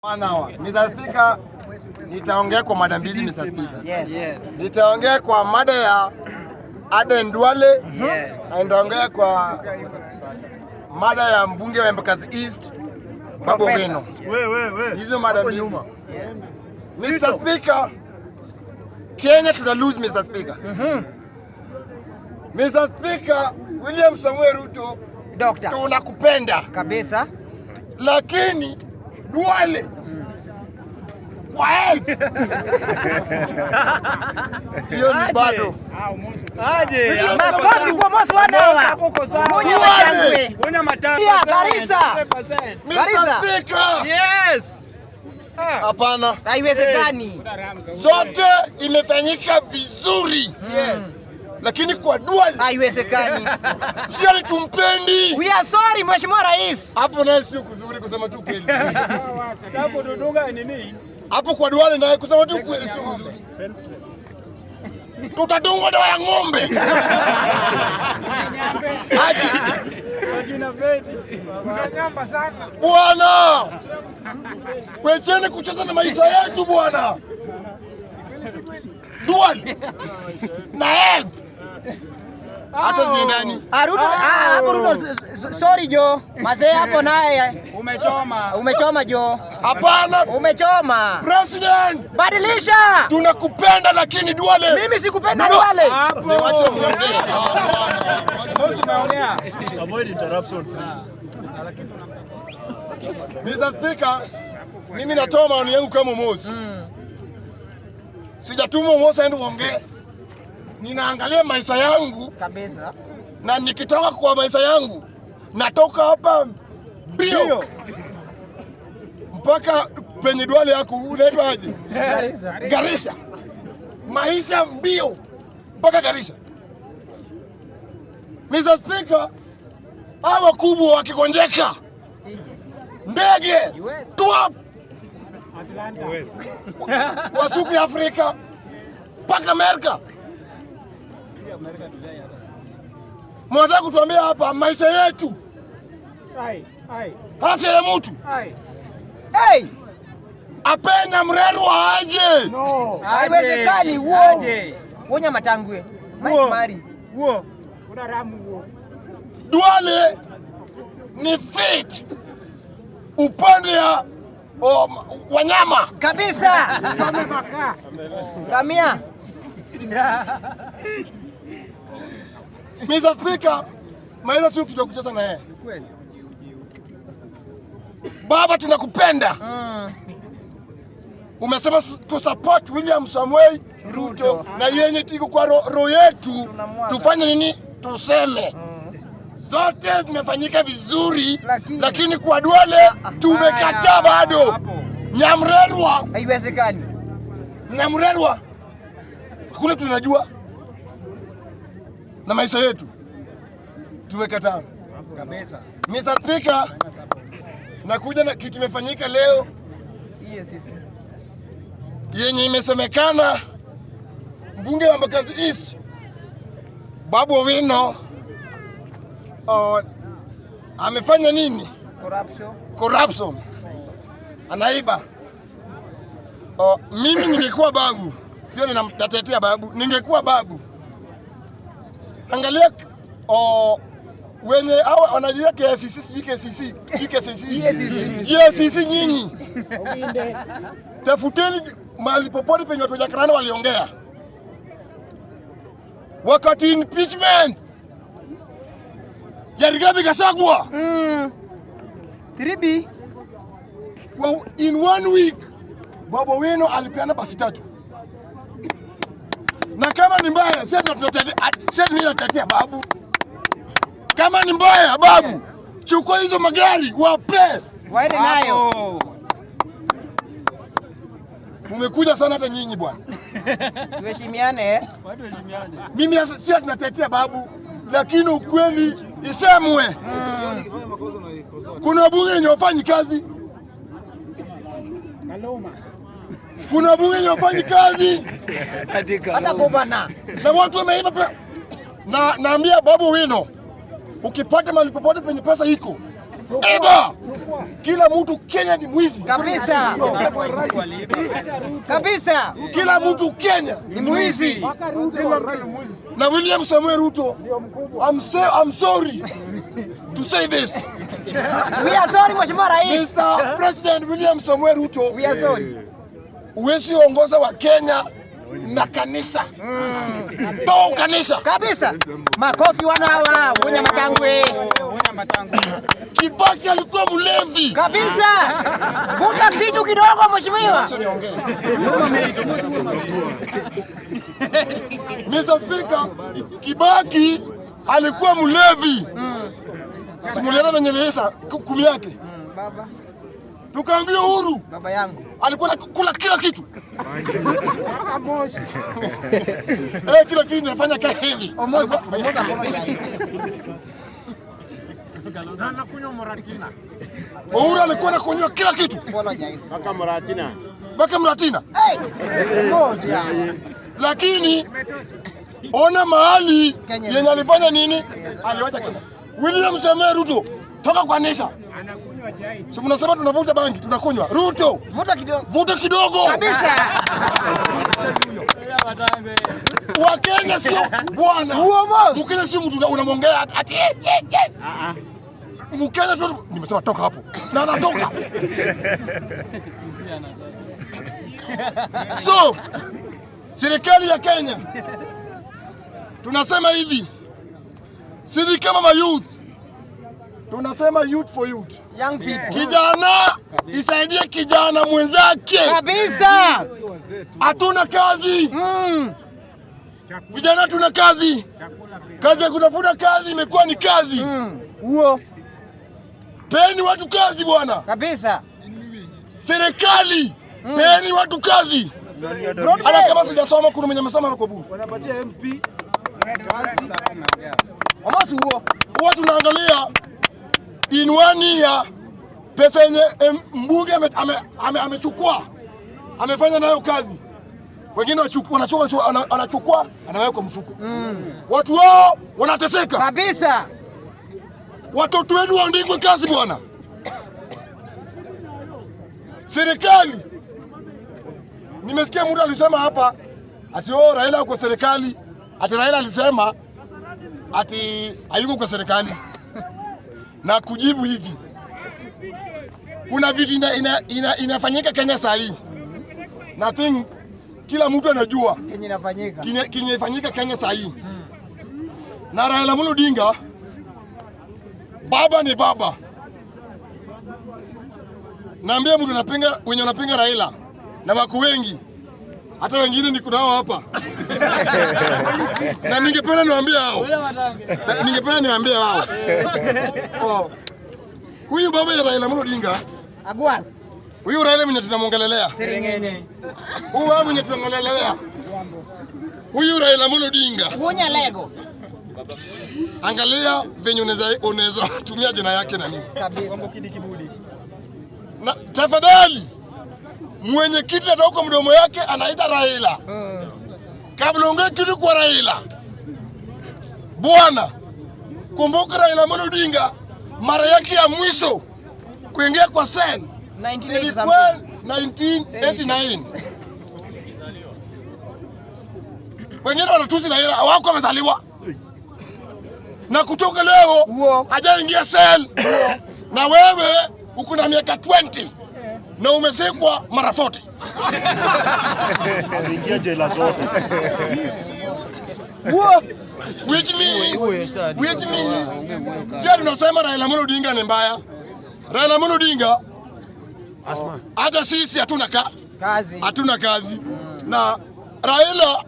One hour. Mr. Speaker, nitaongea kwa mada mbili, Mr. Speaker. Yes. Nitaongea kwa mada ya Aden Duale na nitaongea kwa mada ya mbunge wa Embakasi East, Babu Professor. Owino. Hizo mada mbili. Mr. Speaker, Kenya tuna lose, Mr. Speaker. Mr. Speaker, William Samoei Ruto, Doctor. Tunakupenda Kabisa. Lakini Duale kwa health hiyo ni bado. Aje. Makofi kwa Mosi wanawa. Munya Duale. Matangwe. Una matanga. Yeah, Garissa. Mr. Garissa. Speaker, Yes. hapana, Haiwezekani. Zote imefanyika vizuri, lakini kwa Duale Haiwezekani. Sio ni tumpendi. We are sorry, Mheshimiwa Rais. Hapo naye sio kuzuri, kusema tu kweli. Hapo dudunga nini? Hapo kwa Duale naye, kusema tu kweli, sio mzuri. Tutadungwa dawa ya ng'ombe. Aje. Majina beti. Bwana, wecheni kucheza na maisha yetu, bwana. Duale na health hata ziendani. Ah, Ruto, ah, hapo Ruto, sorry Jo. Mazee, hapo naye Umechoma. Umechoma, Jo. Hapana, Umechoma. President, Badilisha. Tunakupenda lakini Duale. Mimi sikupenda No. Duale. Hapo. Niwache niongee. Ah, bwana. Mosi umeongea. Avoid interruption, please. Mr. Speaker, mimi natoa maoni yangu kama Mosi. Sijatumwa Mosi aende uongee. Ninaangalia maisha yangu Kabisa. Na nikitoka kwa maisha yangu natoka hapa mbio mpaka penye Duale yako unaitwa aje? Garissa. Garissa. Maisha mbio mpaka Garissa. Mr. Speaker, hawa wakubwa wakigonjeka, ndege US. Tua wasuki Afrika mpaka Amerika. Mnataka kutuambia hapa maisha yetu, afya ya mtu Hey, apenya mrerwa aje? Haiwezekani. Uo. Aje. Wonya Matangwe. Mike Uo. Mari. Uo. Duale ni fit upande ya wanyama. Kabisa. Ramia. Mr. Speaker, maisha sio kitu ya kucheza na yeye. Baba, tunakupenda. Umesema to support William Samuel Ruto na yenye iko kwa roho yetu Tunamwaga. Tufanye nini? Tuseme zote zimefanyika vizuri, lakini kwa Duale tumekataa bado. Hapo. Nyamrerwa, Haiwezekani. Nyamrerwa, hakuna tunajua na maisha yetu tumekataa. Kabisa. Mr. Speaker, nakuja na kitu imefanyika leo Yes. yenye imesemekana mbunge wa Embakasi East, Babu Owino, amefanya nini? Corruption. Corruption, anaiba. Mimi ningekuwa Babu, sio ninatetea Babu, ningekuwa Babu, angalia wenye hawa wanajua KCC, sijui KCC, sijui KCC, EACC. EACC, nyinyi tafuteni mahali popote penye watu wa Jacaranda waliongea wakati impeachment ya Rigathi Gachagua. 3B. Kwa in one week Babu Owino alipeana basi tatu, na kama ni mbaya, sasa tunatetea, sasa mimi natetea Babu. Kama ni mbaya, Babu, chukua hizo magari wape. Waende nayo. Hapo. Mumekuja sana hata nyinyi, bwana. Tuheshimiane, eh? Watu heshimiane. Mimi sasa sio tunatetea Babu, lakini ukweli isemwe. Kuna wabunge wenye wafanyi kazi, kuna wabunge wenye wafanyi kazi Hata gobana. Na watu wameiba na naambia Babu Owino, ukipata mahali popote penye pesa iko, iba. Kila mtu Kenya ni mwizi. Kabisa. Kabisa. Kila mtu Kenya Ni mwizi. Na William Samuel Ruto, I'm sorry to say this. We are sorry, Mheshimiwa Rais. Mr. President William Samuel Ruto, We are sorry. huwezi ongoza wa Kenya na kanisa. Toa kanisa. Kabisa. Makofi wana hawa, Wunya Matangwe. Kibaki alikuwa mlevi. Kabisa. Vuta kitu kidogo, mheshimiwa. Acha niongee. Mr. Speaker, Kibaki alikuwa mlevi. Simuliana venye liisha kumi yake. Baba, Tukaambia Uhuru baba yangu. Alikuwa anakula kila kitu. Kila kitu inafanya kazi hivi. Almost almost apologize. Uhuru alikuwa anakunywa kila kitu. Apologize. Mpaka mratina. Hey! Almost, yeah. Lakini ona mahali Kenya. yenye alifanya nini? Aliwacha Kenya. William Samoei Ruto, toka kwa Nisa. Si mnasema tunavuta bangi, tunakunywa. Ruto, Vuta kidogo. vuta kidogo. Kabisa. Wakenya sio bwana. Uomozi. Mkenya sio mtu unamwongea ati eh, eh, eh. Mkenya tu nimesema toka hapo. Na anatoka. So, serikali ya Kenya tunasema hivi, sisi kama ma youth tunasema youth for youth. Young people. Kijana isaidie kijana mwenzake. Kabisa. Hatuna kazi. Vijana tuna kazi. Kazi ya kutafuta kazi imekuwa ni kazi. Huo. Peni watu kazi bwana. Kabisa. Serikali, peni watu kazi. Hata kama sijasoma, kuna mwenye amesoma hapo bunge. Wanapatia MP. Almost huo. Huwa tunaangalia inwani ya pesa yenye mbunge amechukua, amefanya nayo kazi. Wengine wanachukua anaweka kwa mfuko. Watu wao wanateseka. Kabisa. Watoto wenu waandikwe kazi bwana. Serikali, nimesikia mtu alisema hapa ati oh, Raila kwa serikali, ati Raila alisema ati hayuko kwa serikali. Na kujibu hivi, kuna vitu inafanyika Kenya saa hii. Na think kila mtu anajua Kenya inafanyika. Kinafanyika Kenya saa hii. Na Raila Amolo Odinga, baba ni baba. Naambia mtu anapinga, wenye wanapinga Raila na wako wengi, hata wengine ni kunao hapa. Na ningependa niwaambie hao. Na ningependa niwaambie hao. Oh. Huyu baba ya Raila Amolo Odinga, Aguas. huyu Raila mwenye tunamuongelelea. Huyu baba mwenye tunamuongelelea. Huyu Raila Amolo Odinga. Wunya Lego. Angalia venye unaweza tumia jina yake na nini. Kabisa. Na tafadhali mwenye kitu natoka kwa mdomo yake anaita Raila. Kabla ongee kitu kwa Raila. Bwana, kumbuka Raila Amolo Odinga mara yake ya mwisho kuingia kwa cell 1980 ilikuwa something. 1989. Wengine wanatusi Raila hawako wamezaliwa. Na kutoka leo Huo. hajaingia cell. Na wewe uko na miaka 20 na umezikwa mara 40. Ameingia jela zote. Huo. Which means sio tunasema Raila Amolo Odinga ni mbaya. Raila Amolo Odinga hata sisi hatuna Kazi. hatuna kazi. Na Raila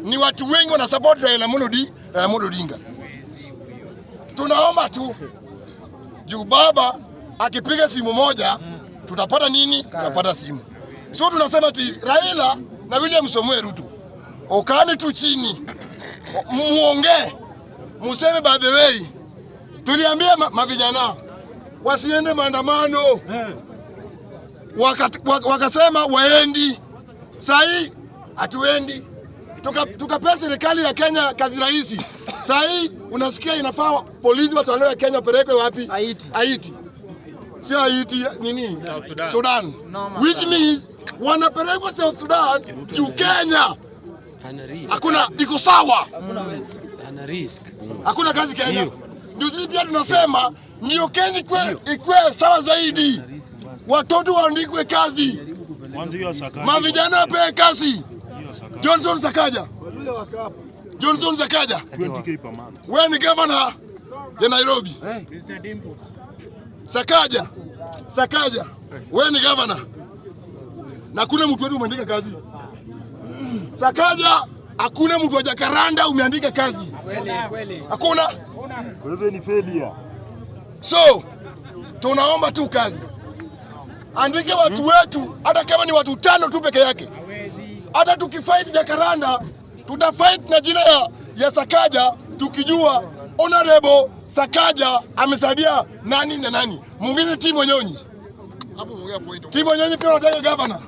ni watu wengi wana support Raila Amolo Raila Amolo Odinga. Tunaomba tu juu baba akipiga simu moja tutapata nini? Tutapata simu. So tunasema tu Raila na William Samoei Ruto, ukani tu chini muongee, museme by the way, tuliambia mavijana wasiende maandamano, wakasema waendi. Sahi hatuendi. Tukapea serikali ya Kenya kazi rahisi. Sahi unasikia inafaa polisi watolewe Kenya wapelekwe wapi? Haiti. Haiti. Sio Haiti, nini? Sudan. Which means wanapelekwa South Sudan juu Kenya hakuna, iko sawa, hakuna kazi Kenya. Ndio sisi pia tunasema ndio Kenya ikwe sawa zaidi, watoto waandikwe kazi, Kwanza hiyo Sakaja. Mavijana wapewe kazi. Johnson Sakaja, Johnson Sakaja, 20K per month. Wewe ni governor ya Nairobi. Sakaja, Sakaja, wewe ni governor na kuna mtu wetu umeandika kazi. Sakaja, hakuna mtu wa Jacaranda umeandika kazi, Kweli kweli. Hakuna. Wewe ni failure. So tunaomba tu kazi, andike watu wetu, hata kama ni watu tano tu peke yake. Hata tukifight Jacaranda, tutafight na jina ya Sakaja, tukijua Honorable Sakaja amesaidia nani na nani. Mwingine Tim Wanyonyi, Tim Wanyonyi pia unataka governor,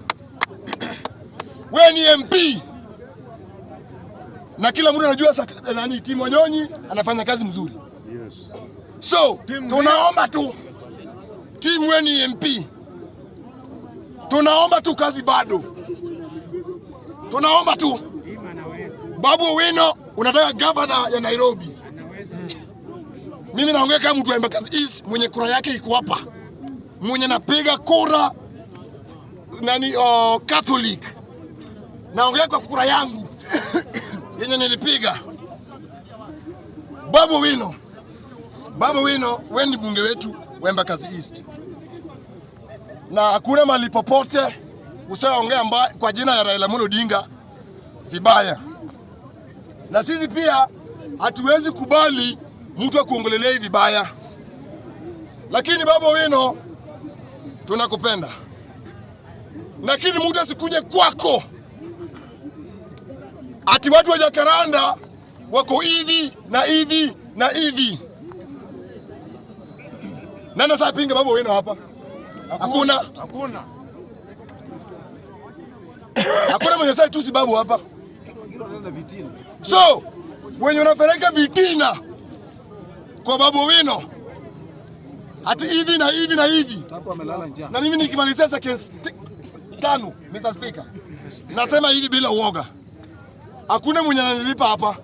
wewe ni MP na kila mtu anajua nani Tim Wanyonyi anafanya kazi mzuri. Yes. So tunaomba tu Tim, wewe ni MP, tunaomba tu kazi bado, tunaomba tu. Babu Owino unataka gavana ya Nairobi, mimi naongea kama mtu wa Embakasi East mwenye kura yake iko hapa, mwenye napiga kura nani, oh, Catholic, naongea kwa kura yangu yenye nilipiga. Babu Owino, Babu Owino, wewe ni bunge wetu wa Embakasi East, na hakuna mahali popote usaongea kwa jina ya Raila Amolo Odinga vibaya, na sisi pia hatuwezi kubali mtu akuongelelea vibaya, lakini Babu Owino tunakupenda, lakini mtu asikuje kwako ati watu wa Jacaranda wako hivi na hivi na hivi. Nani sasa pinga Babu Owino hapa? Hakuna. Hakuna. Hakuna mwenye sasa tusi babu hapa. So wenye wanapeleka vitina kwa Babu Owino ati hivi na hivi na hivi, Hapo amelala njaa. Na mimi nikimalizia seconds 5, Mr. Speaker, nasema hivi bila uoga, hakuna mwenye ananilipa hapa,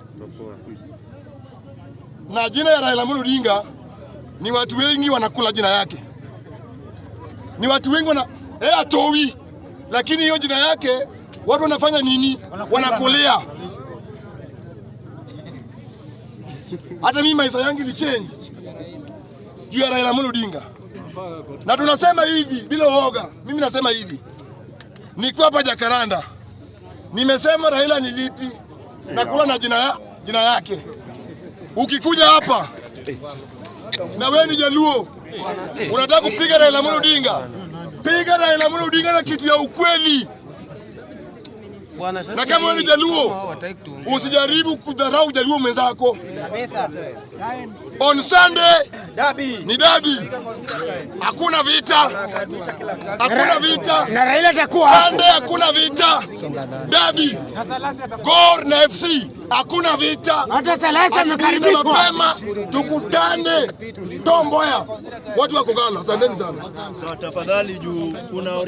na jina ya Raila Amolo Odinga ni watu wengi wanakula jina yake, ni watu wengi wana atoi, lakini hiyo jina yake watu wanafanya nini? Wanakulia. Hata mimi maisha yangu ili change juu ya Raila Amolo Odinga, na tunasema hivi bila uoga. Mimi nasema hivi, nikiwa hapa Jacaranda nimesema Raila ni lipi, nakula na jina yake. Ukikuja hapa na wewe ni Jaluo unataka kupiga Raila Amolo Odinga, piga Raila Amolo Odinga na kitu ya ukweli. Na kama wewe ni Jaluo usijaribu kudharau Jaluo mwenzako. Kabisa. On Sunday Dabi. ni dabi, hakuna vita, hakuna vita. Na Raila atakuwa hapo. Sunday hakuna vita, dabi. Gor na FC hakuna vita. Hata Salasa Asubuhi na amekaribishwa. mapema tukutane Tom Mboya, watu wa Kogalo. Asanteni sana. Sawa, tafadhali juu kuna